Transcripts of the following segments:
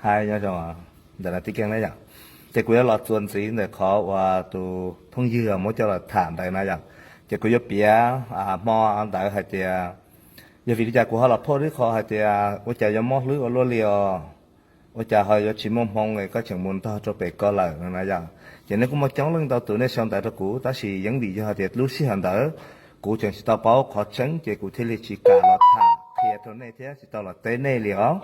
Hais nyob zoo ntawm no tib keeg na yom, ces kuv yuav los txuas ntxiv ntawm qhov uas tus phooj ywg muab coj los tham ntawd na yom. Ces kuv yuav piav hmo ntawd hais tias yog vim li cas kuv ho los phoj lib qho hais tias ua cas yuav mob hlwb ua luaj li os, ua cas ho yuav tsis muaj hmoo es koj tseem mus ntog rau pem ko lawm no na yom. Ces nej kuj muaj coob leej ntau tus nej sau ntawv rau kuv, tab sis yeej vim yog hais tias lub sij hawm ntawd kuv tseem tsis tau paub qhov tseeb ces kuv thiaj li tsis kam los tham qhia rau nej thiab tsis tau los teb nej li os.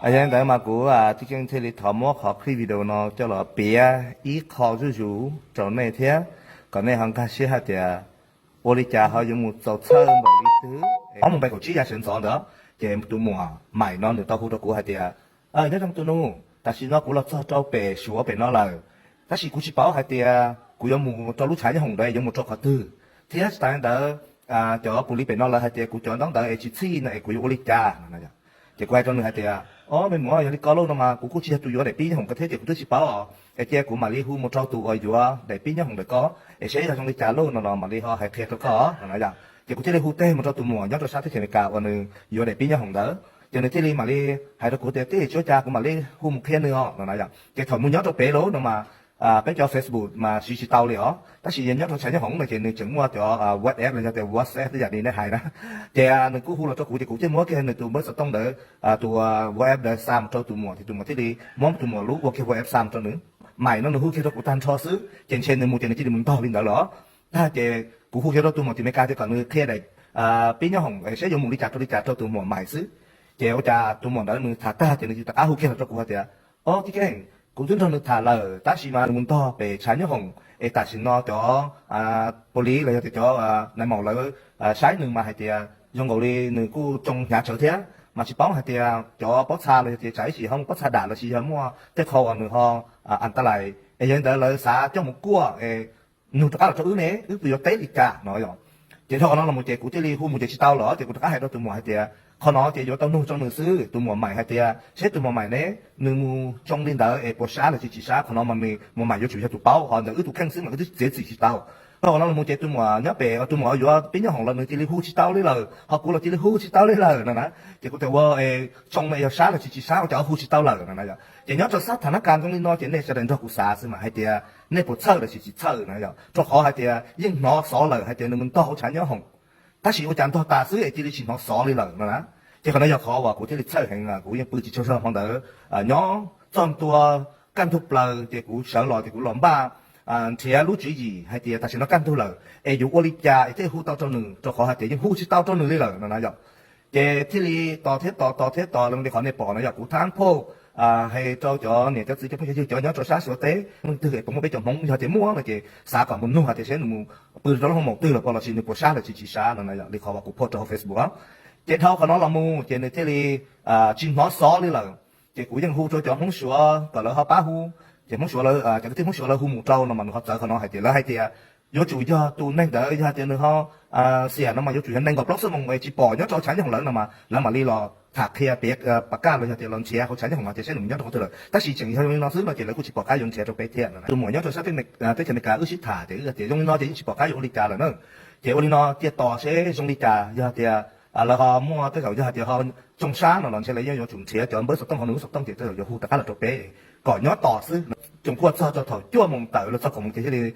Yog li ntawd mas kuv tib keeg thiaj li thov muab qhov clip video no coj los piav ib qho zuj zus rau nej thiab kom nej ho nkag siab hais tias ua li cas ho yuav mus txaus txhawj npaum li twg. Ob moos peb kaum tsib yav sawv ntxov ntawd, ces tus muam Maim no nws tau hu rau kuv hais tias, nyob zoo tus nus, tam sim no kuv los txog rau pem Suav pem no lawm, tab sis kuv tsis paub hais tias kuv yuav mus rau lub tshav nyob hoom ntawd yuav mus rau qhov twg, thiab tsis tas li ntawd cov pus lis pem no lawv hais tias kuv cov ntaub ntawv es tsis txhij no es kuv yuav ua li cas no. Ces kuv hais rau nws hais tias, o me muam, yog li ko lauj no mas kuv kuj tsis yog tus yuav daim pib nyob hoom ko thiab ces kuv twb tsis paub os, es cia kuv mam li hu mus rau tus uas yuav daim pib nyob hoom ntawm ko es seb yog zoo li cas lauj no los mam li ho hais qhia rau koj no na yom. Ces kuv thiaj li hu teg mus rau tus muam nyob rau sab teb chaws Amelikas uas nws yuav daim pib nyob hoom ntawd, ces nws thiaj li mam li hais rau kuv tias tib tsis ua cas, kuv mam li hu mus qhia nws os no na yom. Ces thaum mus nyob rau pem lauj no mas peb cov Facebook mas siv tsis tau li os, tab sis yog nyob rau tshav nyob hoom no ces nws tseem muaj cov WhatsApp los yog tias WhatsApp tej yam li nej hais na. Ces nws kuj hu los rau kuv ces kuv thiaj muab kiag nws tus npawb xov tooj ntawd, tus WhatsApp ntawd xa mus rau tus muam ces tus muam thiaj li muab tus muam lub ua kiag WhatsApp xa mus rau nws. Maim no nws hu kiag rau kuv tag nrho xwb ces ntshe nws mus ces nws cia li mus ntog li ntawd lawm. Tag ces kuv hu kiag rau tus muam tim Amelikas tias kom nws qhia daim pib nyob hoom es seb yuav mus li cas rau li cas rau tus muam Maim xwb. Ces ua cas tus muam ntawd nws tham tag ces nws rov qab hu kiag los rau kuv hais tias, o tib keeg, kuv twb nrog nws tham lawm tab sis mas nws mus ntog pem tshav nyob hoom es tam sim no cov pus lis los yog tias cov nais maum lawv saib nws mas hais tias zoo nkaus li nws kuj tsoo hnyav tsawv thiab, mas tsis paub hais tias cov pob txha los yog tias tsam ib sim ho muaj pob txha dam los sis yog muaj tej qho uas nws ho a ta lais es yog li ntawd lawv xav coj mus kuaj es nug rov qab los rau wb ne, wb puas yuav teb li cas no yom. Ces dhau qhov no los mus ces kuv thiaj li hu mus ces tsis tau lawm ces kuv rov qab hais rau tus muam hais tias qhov no ces yuav tau nug rau nws xwb. Tus muam Maim hais tias seb tus muam Maim ne, nws mus tsoo li ntawd es puas sab los tsis tsis sab, qhov no mas nws muam Maim yuav tsum yog tus paub, ho ntawm wb tus kheej xwb mas wb twb txiav txim tsis tau. Dhau qhov no los mus ces tus muam nyob pem, tus muam yuav pib nyob hoom los nws cia li hu tsis tau li lawm, ho kuv los cia li hu tsis tau li lawm no na. Ces kuv tias ua tsoo mas yog sab los tsis tsis sab ua cas hu tsis tau lawm no na yom. Ces nyob rau sab tham nab kas zoo li no ces nej sawv daws nrog kuv xav xwb mas hais tias nej puas txhawj los tsis tsis txhawj no yom, rau qhov hais tias yeej hnov xov lawm hais tias nws mus ntog hauv tshav nyob hoom, tab sis ua cas ntog tas xwb es cia li tsis hnov xov li lawm no na. Ces qhov no yog qhov uas kuv thiaj li txhawj heev, kuv yeej pw tsis tsaug zog hmo ntawd, nyob txog ntua kaj ntug plaws ces kuv sawv los ces kuv los npaj nrhiav lub tswv yim hais tias tam sim no kaj ntug lawm es yuav ua li cas es thiaj hu tau rau nws, rau qhov hais tias yeej hu tsis tau rau nws li lawm no na yom. Ces thiaj li tos thiab tos, tos thiab tos, li qhov nej pom no yog kuv thab phauj hais rau cov niam cov txiv cov phooj cov ywg cov nyob rau sab Suav teb, leej twg es puas muaj peb cov Hmoob, yog tias muaj no ces xav kom mus nug hais tias seb nws mus pw rau lub hoob maum twg los pom los sis nws puas sab los tsis tsis sab no na yom, li qhov uas kuv post rau hauv Facebook. Ces dhau qhov no los mus ces nws thiaj li tsis hnov xov li lawm. Ces kuv yeej hu rau cov Hmoob Suav kom lawv ho pab hu. Ces Hmoob Suav, cov kwv tij Hmoob Suav lawv hu mus rau no mas nws ho txawv qhov no hais tias, lawv hais tias yuav tsum yog tus neeg ntawd, yog tias nws ho xiam no mas yuav tsum yog nees nkaum plaub xuab moos es tsis pom nyob rau tshav nyob hoom lawm no mas lawv mam li los tham qhia pem pam kaj los yog tias los nrhiav hauv tshav nyob hoom mas tias seb nws mus nyob rau qhov twg lawm, tab sis tseem yog zoo li no xwb no ces lawv kuj tsis pom qab yuav nrhiav rau peb thiab. Tus muam nyob rau sab teb chaws Amelikas wb sib tham ces wb tias zoo li no ces yeej tsis pom qab yuav ua li cas lawm na. Ces ua li no cia tos seb zoo li cas, yog tias lawv ho muaj tej zaum yog hais tias ho tsoo sab no los ntshe lawv yeej yuav tsum nrhiav cov npawb xov tooj ho nws lub xov tooj ces tej zaum yuav hu rov qab los rau peb kom nyob tos xwb. Tsoom kuaj txog rau thaum cuaj moos tawm los txog kaum moos ces thiaj li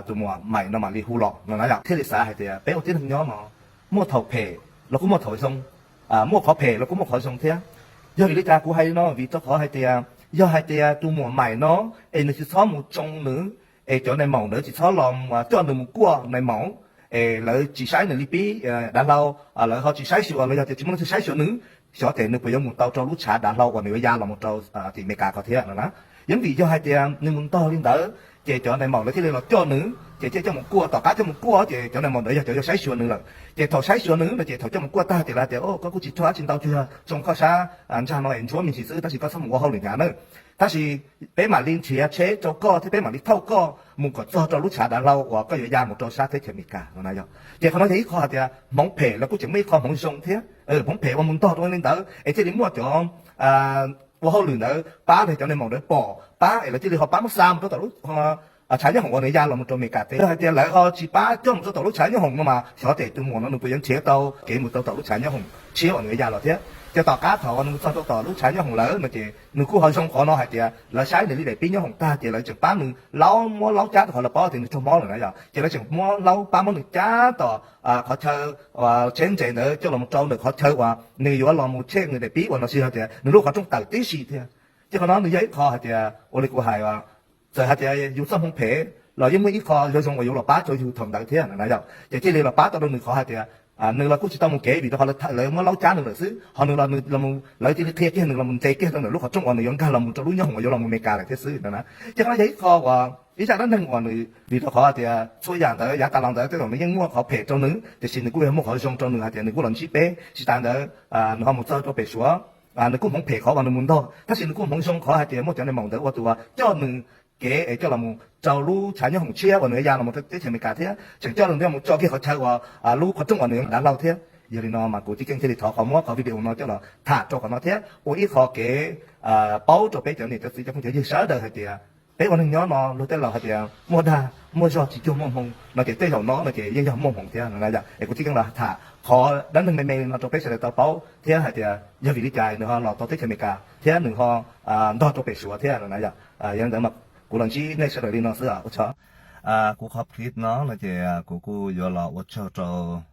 tus muam Maim no mam li hu los no na yom. Thiaj li xav hais tias peb ua tib neeg nyob no muaj thaum phem los kuj muaj thaum zoo, muaj qhov phem los kuj muaj qhov zoo thiab. Yog vim li cas kuv hais li no? Vim rau qhov hais tias yog hais tias tus muam Maim no es nws tsis txhob mus tsoo nws, es cov nais maum ntawd tsis txhob los coj nws mus kuaj nais maum, es lawv tsis saib nws li pib dav hlau, lawv ho tsis saib xyuas los yog tias tsis muaj leej twg saib xyuas nws, xyov ces nws puas yuav mus tau rau lub tshav dav hlau uas nws yuav ya los mus rau tim Amelikas ko thiab no na. Yeej vim yog hais tias nws mus ntog li ntawd ces cov nais maum lawv thiaj li los coj nws ces thiaj coj mus kuaj. Tom qab coj mus kuaj ces cov nais maum ntawd yog cov yuav saib xyuas nws lawm. Ces thaum saib xyuas nws no ces thaum coj mus kuaj tag tias lawv tias, o, koj kuj tsis raug dab tsi ntau, tsuas yog tsoo koj sab ntsag no es ntsuab me ntsis xwb, tab sis koj txhob mus ua hauj lwm hnyav na. Tab sis peb mam li nrhiav tsheb rau koj thiab peb mam li thauj koj mus kom txog rau lub tshav dav hlau uas koj yuav ya mus rau sab teb chaws Amelikas no na yom. Ces qhov no yog ib qho hais tias hmoov phem los kuj tseem muaj ib qho hmoov zoo thiab. Hmoov phem uas mus ntog rau li ntawd es thiaj li muaj cov ua hauj lwm ntawd pab los cov nais maum ntawd pom pab es lawv thiaj li ho pab muab xa mus rau tom lub tshav nyob hoom uas nws ya los mus rau Amelikas teb. Yog hais tias lawv ho tsis pab coj mus rau tom lub tshav nyob hoom no mas xyov ces tus muam no nws puas yuav nrhiav tau kev mus tau tom lub tshav nyob hoom tshiab uas nws ya los thiab. Ces tom qab thaum uas nws txog rau tom lub tshav nyob hoom lawm no ces nws kuj ho zoo qhov no hais tias lawv saib nws li daim pib nyob hoom tag ces lawv tseem pab nws laub, muab laub cab rau qhov lawv paub tias nws raug mob lawm na yom, ces lawv tseem muab laub pab muab nws cab tom qhov chaw tsheb ntses ntawd coj los rau ntawm qhov chaw uas nws yuav los mus check nws daim pib uas no tsis yog tias nws lub qhov rooj tawm tib si thiab. Ces qhov no nws yog ib qho hais tias ua li kuv hais, txawm hais tias yus txoj hmoo phem los yeej muaj ib qho zoo zoo uas yuav los pab rau yus thaum ntawd thiab na yom. Ces thiaj li los pab tau rau nws qhov hais tias nws los kuj tsis tau mus kev vim rau qhov lawv muab laub cab nws lawm xwb, ho nws los, lawv cia li qhia kiag nws los mus ntse kiag rau ntawm lub qhov rooj uas nws yuav nkag los mus rau lub nyob hoom uas yuav los mus Amelikas lawm thiab xwb na. Ces qhov no yog ib qho uas ib zaj dab neeg uas nws vim rau qhov hais tias txhua yam ntawd yav tas los ntawd tej zaum nws yeej muaj qhov phem rau nws tiam sis nws kuj yog muaj qhov zoo rau nws hais tias nws kuj los ntsib peb. Tsis tas ntawd nws ho mus txog rau pem Suav, nws kuj hmoov phem qhov uas nws mus ntog tab sis nws kuj hmoov zoo qhov hais tias muaj cov neeg maum ntawd ua tus uas coj nws kev es coj los mus rau lub tshav nyob hoom tshiab uas nws ya los mus rau teb chaws Amelikas thiab tseem coj nws mus tso kiag qhov chaw uas lub qhov rooj uas nws yuav dav hlau thiab. Yog li no mas kuv Txij Keej thiaj li thov qhov muab qhov video no coj los tham rau qhov no thiab ua ib qho kev paub rau peb cov niam cov txiv cov phooj cov ywg sawv daws hais tias peb ua neeg nyob no luag tej laus hais tias muaj dag muaj zog tsis cuag muaj hmoo no ces tej zaum no no ces yeej yog muaj hmoo thiab no na yom. Es kuv Txij Keej los tham qhov dab neeg me me li no rau peb sawv daws tau paub thiab hais tias yog vim li cas nws ho los tau teb chaws Amelikas thiab nws ho ntog rau pem Suav thiab no na yom. Yog li ntawd mas kuv los ntsib nej sawv daws li no xwb os, ua tsaug. Kuv qhov clip no no ces kuv kuj yuav los ua tsaug rau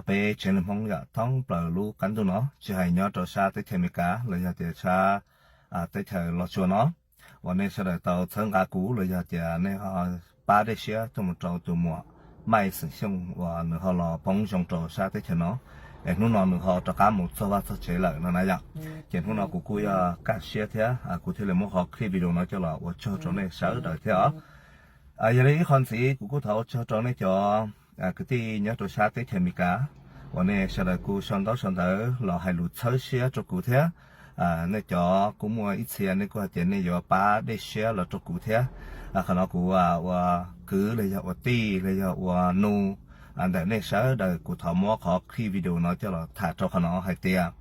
peb tsev neeg Hmoob yom thoob plaws lub qab ntuj no tsis hais nyob rau sab teb chaws Amelikas los yog tias sab teb chaws Los Tsuas no uas nej sawv daws tau txhawb nqa kuv los yog tias nej ho pab dej siab tuaj mus rau tus muam Maij xeem Xyooj uas nws ho los poob zoo rau sab teb chaws no es hnub no nws ho rov qab mus txog vaj txog tsev lawm no na yom. Ces hnub no kuv kuj yog kaj siab thiab kuv thiaj li muab qhov clip video no coj los ua tsaug rau nej sawv daws thiab os. Yog li ib qho ntxiv kuv kuj thov ua tsaug rau nej cov kwv tij nyob rau sab teb chaws Amelikas uas nej sawv daws kuj sau ntaub sau ntawv los hais lus txhawb siab rau kuv thiab. Nej cov kuj muaj ib txhia nej kuj hais tias nej yuav pab dej siab los rau kuv thiab. Qhov no kuv ua kwv los yog ua tij los yog ua nus ntawm nej sawv daws kuv thov muab qhov clip video no coj los tham rau qhov no hais tias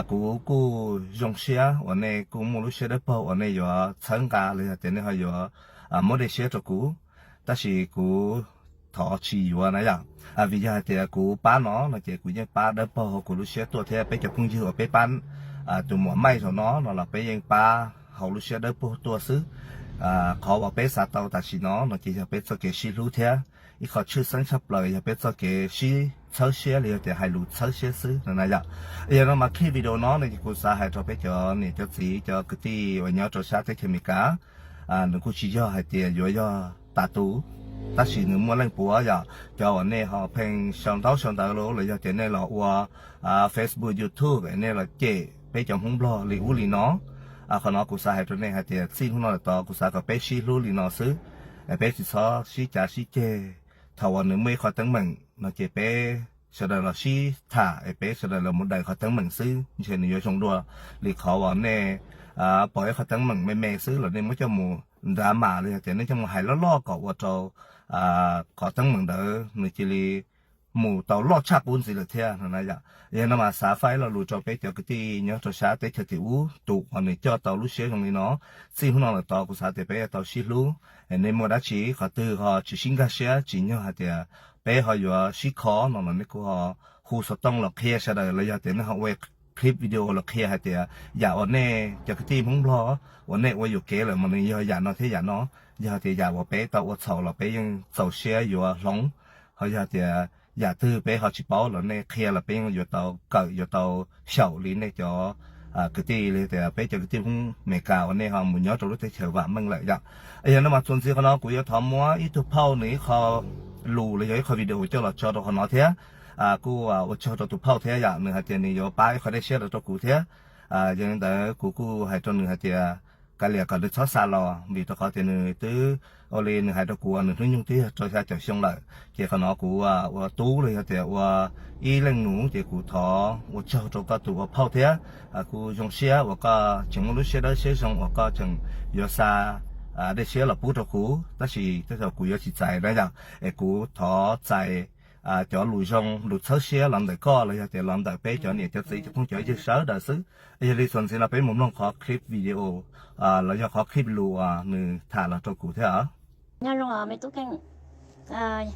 kuv kuj zoo siab uas nej kuj muaj lub siab dawb paug uas nej yuav txhawb nqa los yog tias nej ho yuav muab dej siab rau kuv, tab sis kuv thov tsis yuav na yom. Vim yog hais tias kuv pab no no ces kuv yeej pab dawb paug hauv kuv lub siab tuaj thiab peb cov phooj ywg uas peb pab tus muam Maij zaum no no los peb yeej pab hauv lub siab dawb paug tuaj xwb. Qhov uas peb xav tau tam sim no no ces yog peb txoj kev sib hlub thiab ib qho tshwj xeeb tshaj plaws yog peb txoj kev sib txhawb siab los yog tias hais lus txhawb siab xwb no na yom. Yog no mas clip video no no ces kuv xav hais rau peb cov niam cov txiv cov kwv tij uas nyob rau sab teb chaws Amelikas, nws kuj tsis yog hais tias yuav yog tas tus, tab sis nws muaj leej puav yom, cov uas nej ho pheej sau ntaub sau ntawv los los yog tias nej los ua Facebook, YouTube es nej los cem peb cov Hmoob Nplog li ub li no. Qhov no kuv xav hais rau nej hais tias txij hnub no lawm tod kuv xav kom peb sib hlub li no xwb, peb tsis txhob sib cav sib ceg. Thaum uas nws muaj ib qho teeb meem no ces peb sawv daws los sib tham es peb sawv daws los mus daws qhov teeb meem xwb ntshe nws yuav zoo dua li qhov uas nej pom ib qho teeb meem me me xwb los nej muab coj mus nrad mas los yog tias nej coj mus hais loj loj kom ua rau qhov teeb meem ntawd nws cia li mus tau loj tshaj qub ntxiv lawm thiab no na yom. Yog no mas xav faib lo lus rau peb cov kwv tij nyob rau sab teb chaws tim ub tus uas nws coj tau lub siab zoo li no. Txij hnub no lawm tod kuv xav tias peb yuav tau sib hlub, nej muaj dab tsi qhov twg ho tsis sib nkag siab tsim nyog hais tias peb ho yuav sib kho no los nej kuj ho hu xov tooj los qhia sawv daws los yog tias nej ho ua clip video los qhia hais tias yam uas nej cov kwv tij Hmoob Nplog uas nej ua yuam kev lawm mas nws yog yam no thiab yam no. Yog tias yam uas peb tau ua txhaum los peb yeej txaus siab yuav hloov, ho yog tias yam twg peb ho tsis paub los nej qhia los peb yeej yuav tau kawm yuav tau xyaum li nej cov kwv tij li tias peb cov kwv tij Hmoob Amelikas uas nej ho mus nyob rau lub teb chaws vam meej lawm yom. Yog no mas txuas ntxiv qhov no kuv yuav thov muab ib tug phauj nws ib qho lus los yog ib qho video coj los tso rau qhov no thiab. Kuj ua tsaug rau tus phauj thiab yom, nws hais tias nws yuav pab ib qho dej siab los rau kuv thiab. Yog li ntawd kuv kuj hais rau nws hais tias kav liam kom nws txhob xa los vim rau qhov tias nws twb ua li nws hais rau kuv nws hnub nyoog twb yog rau xya caum xyoo lawm. Ces qhov no kuv ua tub los yog tias ua ib leej nus ces kuv thov ua tsaug rau koj tus ua phauj thiab. Kuv zoo siab uas koj tseem muaj lub siab dawb siab zoo uas koj tseem yuav xa dej siab los pub rau kuv, tab sis tej zaum kuv yuav tsis txais na yom, es kuv thov txais cov lus zoo lus txhawb siab los ntawm koj los yog tias los ntawm peb cov niam cov txiv cov phooj cov ywg sawv daws xwb. Yog li txuas ntxiv no peb mus mloog qhov clip video los yog qhov clip lus uas nws tham los rau kuv thiab. Nyob zoo me tub Keej,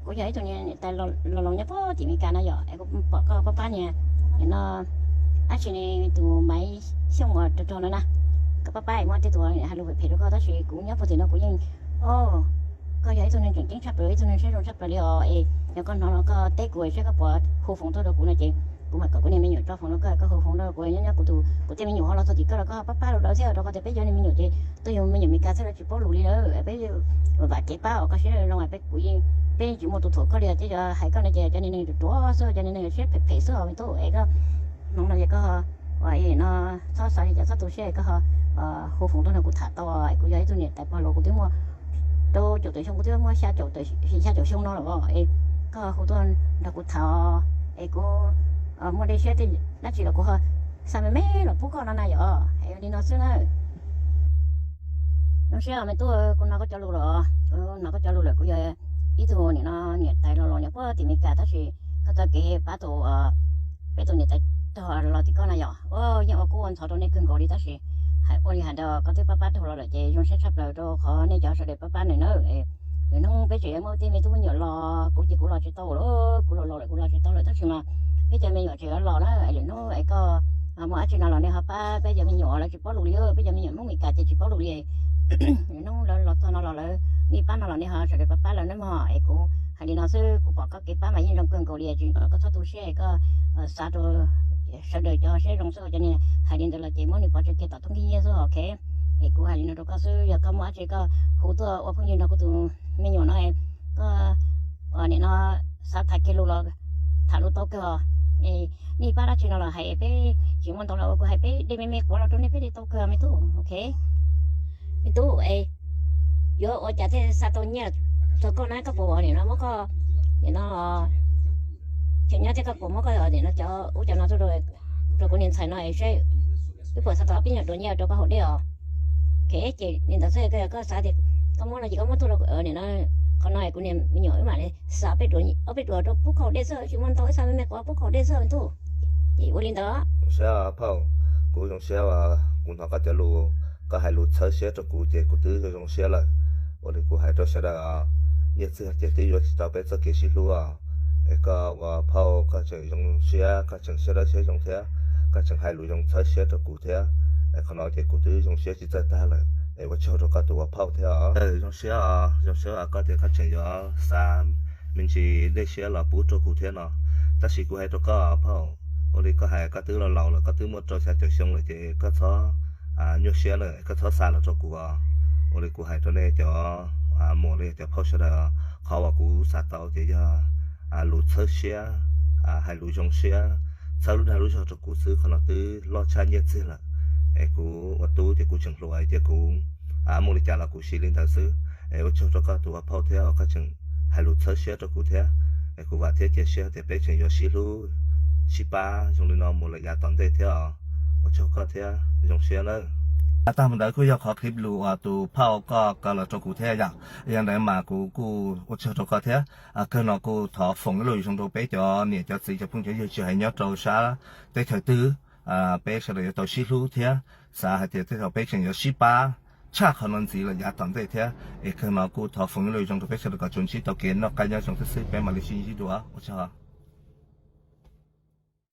kuv yog ib tug niam tais laus nyob puag tim Meskas no yom, es kuv pom koj pab pab niam no, dab tsi ne, tus Maiv Xyooj uas rog rog no na, koj pab pab es muaj tej tus hais lus phem phem rau koj, tab sis kuv nyob puag tim no kuv yeej, o, koj yog ib tug neeg tseem ceeb tshaj plaws, ib tug neeg siab zoo tshaj plaws li os. Es yog koj hnov los koj teb kuv saib koj puas hu foos tuaj rau kuv no ces kuv mam kom kuv niag me nyuam tso foos rau koj, koj hu foos rau kuv. Nyob nyob kuv tus, kuv tej me nyuam ho los txog tim koj los koj pab pab lawv thiab, rau qhov tias peb cov niag me nyuam ces tuaj yug me nyuam Meskas xwb los tsis paub lus li lawm. Peb vam kev pab os, koj siab zoo, peb kuv yeej, peb yeej tsis muaj tus thuam koj li. Ces yog hais koj no ces cov niag neeg ruam ruam xwb, cov niag neeg siab phem phem xwb os me tub. Es koj hloov no ces koj no txhob xav li cas, txhob tu siab, koj ho hu foos tuaj nrog kuv tham tau. Kuv yog ib tug niam tais pog los kuv twb muaj rau caum tawm xyoo, kuv twb muaj xya caum xyoo no lawm os. Es koj hu tuaj nrog kuv tham es kuv muaj dej siab dab tsi los kuv ho xa me me los pub koj no na yom. Es li no xwb na. Zoo siab me tub, kuv hnov koj cov lus lawm, kuv hnov koj cov lus lawm. Kuv yog ib tug nim no niam tais los los nyob puag tim Meskas, tab sis koj txoj kev pab tus, peb tus niam tais tog los tim koj na yom. Ua yeej ua kub ua ntxhov rau nej kawg nkaus li, tab sis hais ua li hais ntawd koj twb pab pab dhau los lawm ces zoo siab tshaj plaws rau qhov nej cov sawv daws pab pab nws na. Lwm hnub peb tseem yuav muaj tej me tub me nyuam los, kuv ces kuv los tsis tau lawm, kuv los laus lawm kuv los tsis tau lawm, tab sis mas peb cov me nyuam tseem yuav los na. Lwm hnub es koj muaj dab tsi no los nej ho pab peb cov me nyuam, lawv tsis paub lus li, peb cov me nyuam Hmoob Meskas ces tsis paub lus li. Lwm hnub lawv los txog no los lawv nij pab no los nej ho sawv daws pab pab lawv nawb mog. Es kuv hais li no xwb, kuv pom koj kev pab mas yeej zoo kawg nkaus li, tsis, koj txhob tu siab, koj xav rau sawv daws cov siab zoo xwb. Cov niag hais li ntawd los ces muab nws pov tseg kiag tom tub nkig nyiaj xwb, ok. Es kuv hais li no rau koj xwb, yog koj muaj dab tsi koj hu tuaj ua phooj ywg nrog kuv tus me nyuam no, koj nim no xav tham kiag lus los tham lus tau kawg os. Es nej pab dab tsi no los hais, peb tsis muaj ntau los kuv hais peb de me me quav los rau nej peb de tau kawg me tub, ok. Me tub, es yuav ua cas thiaj xa tau nyiaj rau koj na, koj puas nim no muab koj, nim no, tseem nyob thiab koj puas muab koj nim no cov ub cov no tuaj rau kuv niag ntxhais no es saib wb puas xa tau ob peb nyuag duas nyiaj rau koj haus dej os. Ok, ces li ntawd xwb, koj xav tias koj muab no ces koj muab tuaj rau nim no, qhov no kuv niag me nyuam wb mam li xa ob peb duas rau pub koj haus dej xwb, tsis muaj ntau, wb xa me me quav pub koj haus dej xwb me tub. Ces ua li ntawd. Zoo siab phauj, kuv zoo siab uas kuv hnov koj cov lus, koj hais lus txhawb siab rau kuv ces kuv twb zoo zoo siab lawm. Ua li kuv hais rau sawv daws, nyiaj txiag ces twb yuav tsis tau peb txoj kev sib hlub os. Es koj ua phauj koj tseem zoo siab, koj tseem siab dawb siab zoo thiab, koj tseem hais lus zoo txhawb siab rau kuv thiab. Es qhov no ces kuv twb zoo siab tsis txawj tag lawm. Es ua tsaug rau koj tus ua phauj thiab os. Zoo siab os, zoo siab os, koj tias koj tseem yuav xa me ntsis dej siab los pub rau kuv thiab no. Tab sis kuv hais rau koj phauj, ua li koj hais koj twb laus laus lawm, koj twb muaj rau xya caum xyoo lawm ces koj txhob nyuaj siab na, koj txhob xa los rau kuv os. Ua li kuv hais rau nej cov muam li cov phauj sawv daws, qhov uas kuv xav tau ces yog lus txhawb siab, hais lus zoo siab, txhawb lub dag lub zog rau kuv xwb, qhov no twb loj tshaj nyiaj txiag lawm. Es kuv ua tub ces kuv tseem hluas ces kuv muaj li cas los kuv siv li ntawd xwb. Es ua tsaug rau koj tus ua phauj thiab uas koj tseem hais lus txhawb siab rau kuv thiab. Es kuv vam thiab cia siab tias peb tseem yuav sib hlub sib pab zoo li no mus lawm yav tom ntej thiab os. Ua tsaug koj thiab, zoo siab nawb. Tag mus ntawd kuj yog qhov clip lus uas tus phauj koj kaw los rau kuv thiab yom. Yog ntawd mas kuv kuj ua tsaug rau koj thiab. Kawg no kuj thov foom ib lo lus zoo rau peb cov niam cov txiv cov phooj cov ywg tsis hais nyob rau sab teb chaws twg, peb sawv daws yuav tau sib hlub thiab xav hais tias tej zaum peb tseem yuav sib pab tshaj qhov no ntxiv lawm yav tom ntej thiab. Es kawg no kuj thov foom ib lo lus zoo rau peb sawv daws kom tsuas ntsib tau kev noj qab nyob zoo thiab xwb, peb mam li sib ntsib dua, ua tsaug.